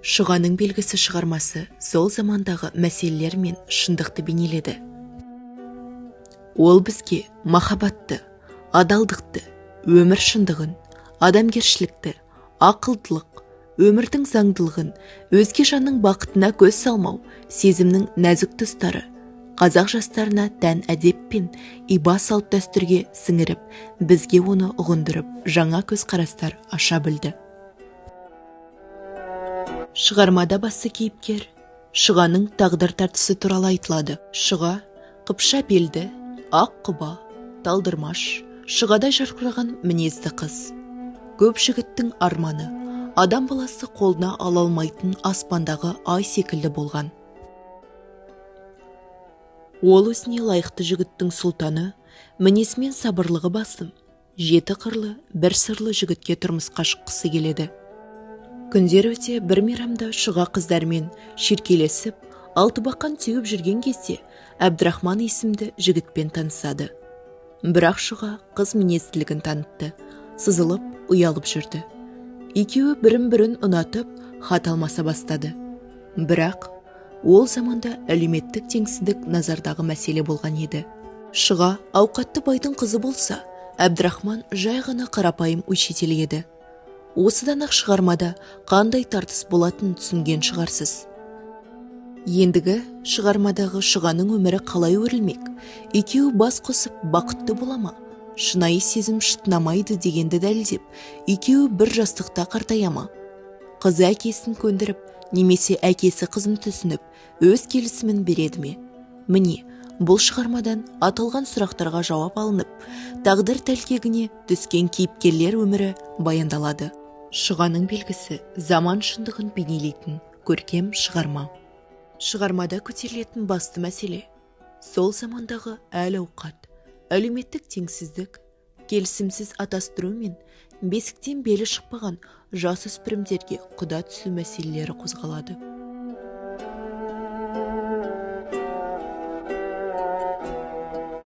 Шұғаның белгісі шығармасы сол замандағы мәселелер мен шындықты бейнеледі. Ол бізге махаббатты, адалдықты, өмір шындығын, адамгершілікті, ақылдылық, өмірдің заңдылығын, өзге жанның бақытына көз салмау, сезімнің нәзік тұстары, қазақ жастарына тән әдеп пен иба салт дәстүрге сіңіріп, бізге оны ұғындырып, жаңа көзқарастар аша білді. Шығармада басты кейіпкер Шұғаның тағдыр тартысы туралы айтылады. Шұға қыпша белді, ақ құба, талдырмаш, шұғадай жарқыраған мінезді қыз. Көп жігіттің арманы, адам баласы қолына ала алмайтын аспандағы ай секілді болған. Ол өзіне лайықты жігіттің сұлтаны, мінезімен сабырлығы басым, жеті қырлы, бір сырлы жігітке тұрмысқа шыққысы келеді. Күндер өте бір мейрамда Шұға қыздармен шүйіркелесіп, алтыбақан теуіп жүрген кезде Әбдірахман есімді жігітпен танысады. Бірақ Шұға қыз мінезділігін танытты, сызылып, ұялып жүрді. Екеуі бірін-бірін ұнатып, хат алмаса бастады. Бірақ ол заманда әлеуметтік теңсіздік назардағы мәселе болған еді. Шұға ауқатты байдың қызы болса, Әбдірахман жай ғана қарапайым учитель еді. Осыдан-ақ шығармада қандай тартыс болатынын түсінген шығарсыз. Ендігі шығармадағы Шұғаның өмірі қалай өрілмек? Екеуі бас қосып бақытты бола ма? Шынайы сезім шытынамайды дегенді дәлелдеп, екеуі бір жастықта қартая ма? Қызы әкесін көндіріп, немесе әкесі қызын түсініп, өз келісімін береді ме? Міне, бұл шығармадан аталған сұрақтарға жауап алынып, тағдыр тәлкегіне түскен кейіпкерлер өмірі баяндалады. Шұғаның белгісі заман шындығын бейнелейтін көркем шығарма. Шығармада көтерілетін басты мәселе сол замандағы әл-ауқат, әлеуметтік теңсіздік, келісімсіз атастыру мен бесіктен белі шықпаған жасөспірімдерге құда түсу мәселелері қозғалады.